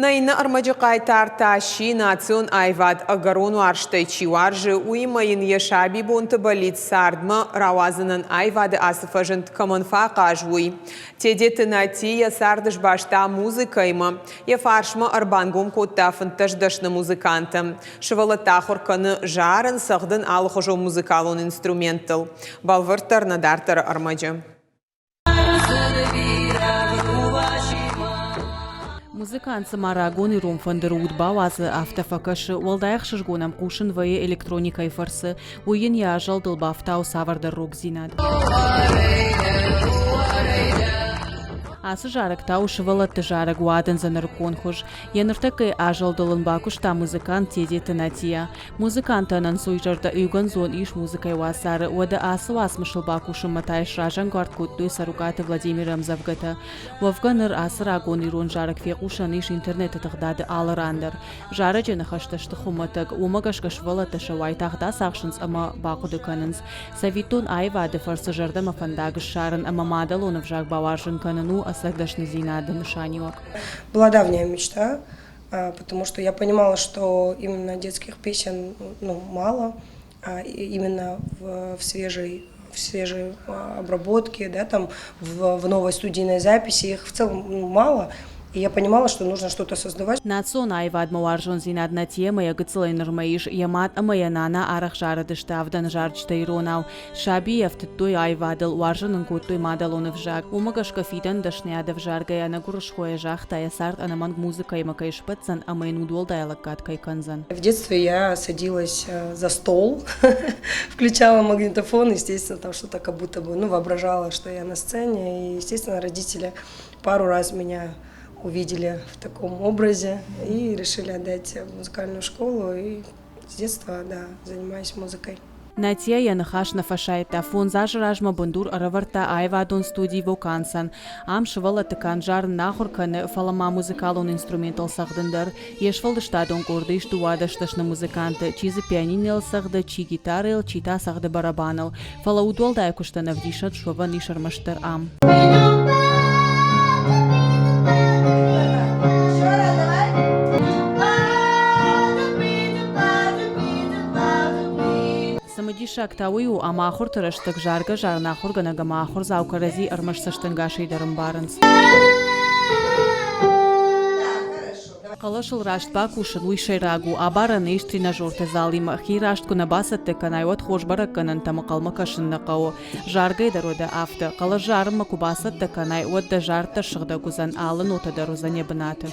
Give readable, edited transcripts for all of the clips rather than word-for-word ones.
Нӕ иннӕ ӕрмӕджы хъайтар та сси, национ аивад ӕгӕрон уарзтӕй чи уарзы, уыимӕ йын йӕ сабибонты бӕллиц цардмӕ рауадзынӕн аивады ацы фӕзынд кӕмӕн фӕахъаз, уый. Тедеты Нати йӕ цард сбаста музыкӕимӕ, йӕ фарсмӕ ӕрбангом кодта 15 дӕсны музыканты. Сывӕллӕтты ахуыр кӕны зарын, цӕгъдын алыхуызон музыкалон инструменттыл. Бӕлвырддӕр нӕ дарддӕры ӕрмӕджы. Музыкант цыма рагон ирон фӕндыры уд бауадзы, афтӕ фӕкӕсы, уӕлдай ӕхсызгон ӕм хъусын вӕййы электроникӕйы фӕрцы, уый йын йӕ азӕлдыл бафтауы цавӕрдӕр рогдзинад. Ацы зарӕг та у сывӕллӕтты зарӕг уадындзы нырыккон хуыз. Йӕ ныртӕккӕйы азӕлдыл ын бакуыста музыкант Тедеты Натия. Музыкантӕн ӕнцойзӕрдӕ иугӕндзон ис музыкӕйы уацары, уӕдӕ ацы уацмысыл бакусынмӕ та сразӕнгард кодтой Цӕрукъаты Владимиры ӕмдзӕвгӕтӕ. Уӕвгӕ ныр ацы рагон ирон зарӕг фехъусӕн ис интернеты тыгъдады алы ран дӕр. Зарӕджы ныхӕстӕ сты хуымӕтӕг, уымӕ гӕсгӕ сывӕллӕттӕ сӕ уайтагъд ацахсынц ӕмӕ бахъуыды кӕнынц. Цӕвиттон, аивады фӕрцы зӕрдӕмӕ фӕндаг ссарын ӕмӕ мадӕлон ӕвзаг бауарзын кӕнын у ӕцӕг дӕсныдзинады нысаниуӕг. Была давняя мечта, потому что я понимала, что именно детских песен, ну, мало, именно в свежей обработке, да, там в новой студийной записи их в целом, ну, мало. И я понимала, что нужно что-то создавать. Национ аивадмӕ уарзондзинад Натиямӕ йӕ гыццылӕй нырмӕ ис. Йӕ мад ӕмӕ йӕ нана арӕх зарыдысты авдӕны зарджытӕ иронау. Сабийы ӕфтыдтой аивадыл, уарзын ын кодтой мадӕлон ӕвзаг. Уымӕ гӕсгӕ фидӕн дӕсныйад ӕвзаргӕйӕ ӕнӕгуырысхойӕ загъта, йӕ цард ӕнӕмӕнг музыкӕимӕ кӕй сбӕтдзӕн ӕмӕ йын удуӕлдай лӕггад кӕй кӕндзӕн. В детстве я садилась за стол, включала магнитофон, естественно, там что-то как будто бы, ну, воображала, что я на сцене. И, естественно, родители пару раз меня увидели в таком образе и решили отдать в музыкальную школу. И с детства, да, занимаюсь музыкой. Натия йӕ ныхас нӕ фӕсайдта. Фондз азы размӕ бындур ӕрӕвӕрдта аивадон студи «Вокансӕн». Ам сывӕллӕтты канд зарын нӕ ахуыр кӕны, фӕлӕ ма музыкалон инструментыл цӕгъдын дӕр. Йе сфӕлдыстадон къорды ис 12 дӕсны музыканты, чи дзы пианинойыл цӕгъды, чи гитарӕйыл, чи та цӕгъды барабаныл. Фӕлӕ удуӕлдай куыстӕн ӕвдисӕн суӕвӕн ис ӕрмӕстдӕр ам. Цымыдисаг та уый у, ӕмӕ ахуырты рӕстӕг заргӕ-зарын ахуыргӕнӕг ӕмӕ ахуырдзау кӕрӕдзи ӕрмӕст цӕстӕнгасӕй дӕр ӕмбарынц. Хъӕлӕсыл раст бакусын, уый сӕйраг у. Абарӕн ис тренажерты залимӕ. Хи раст куы нӕ бацӕттӕ кӕнай, уӕд хорз бӕрӕггӕнӕнтӕм ӕнхъӕлмӕ кӕсын нӕ хъӕуы. Заргӕ дӕр уӕдӕ афтӕ. Хъӕлӕс зарынмӕ куы бацӕттӕ кӕнай, уӕд дӕ зард дӕр сыгъдӕг уыдзӕн, алы нотӕ дӕр уыдзӕн йӕ бынаты.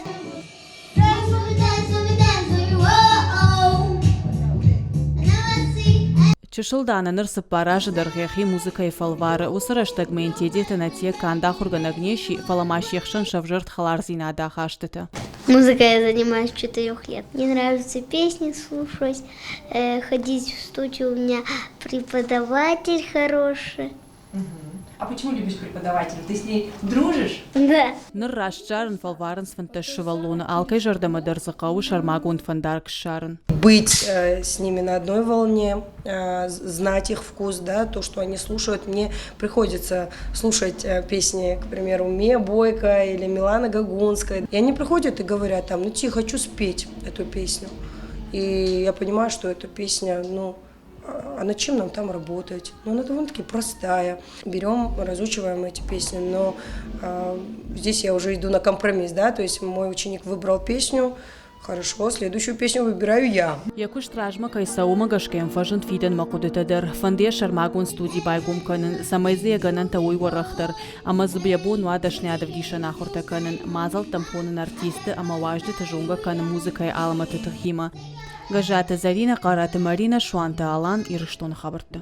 Чысыл Дана ныр цыппар азы дӕргъы йӕхи музыкӕйы фӕлвары. Уыцы рӕстӕгмӕ йын Тедеты Натия канд ахуыргӕнӕг не сси, фӕлӕ ма се хсӕн сӕвзӕрд хӕлардзинады ахастытӕ. Музыкой я занимаюсь с 4 лет. Мне нравится песни слушать, ходить в студию. У меня преподаватель хороший. А почему любишь преподавателя? Ты с ней дружишь? Да. Ныр раст зарын фӕлварынц 15 сывӕллоны. Алкӕй зӕрдӕмӕ дӕр дзы хъӕуы сӕрмагонд фӕндаг ссарын. Быть с ними на одной волне, знать их вкус, да, то, что они слушают. Мне приходится слушать песни, к примеру, Мия Бойко или Милана Гогунская. И они приходят и говорят там, ну, тихо, хочу спеть эту песню. И я понимаю, что эта песня, ну, а над чем нам там работать? Ну, она довольно-таки простая. Берем, разучиваем эти песни, но здесь я уже иду на компромисс, да, то есть мой ученик выбрал песню, хорошо, следующую песню выбираю я. Йӕ куыст размӕ кӕй цӕуы, уымӕ гӕсгӕ йӕм фӕзынд фидӕнмӕ хъуыдытӕ дӕр. Фӕнды йӕ сӕрмагонд студи байгом кӕнын, цӕмӕй дзы йӕ гӕнӕнтӕ уой уӕрӕхдӕр ӕмӕ дзы йӕ бон уа дӕсныйад ӕвдисӕн ахуыртӕ кӕнын, мадзӕлттӕм хонын артистты ӕмӕ уазджыты зонгӕ кӕнын музыкӕйы алӕмӕты тыхимӕ. Гӕззаты Зӕринӕ, Хъараты Маринӕ, Суанты Алан, Ирыстоны хабӕртты.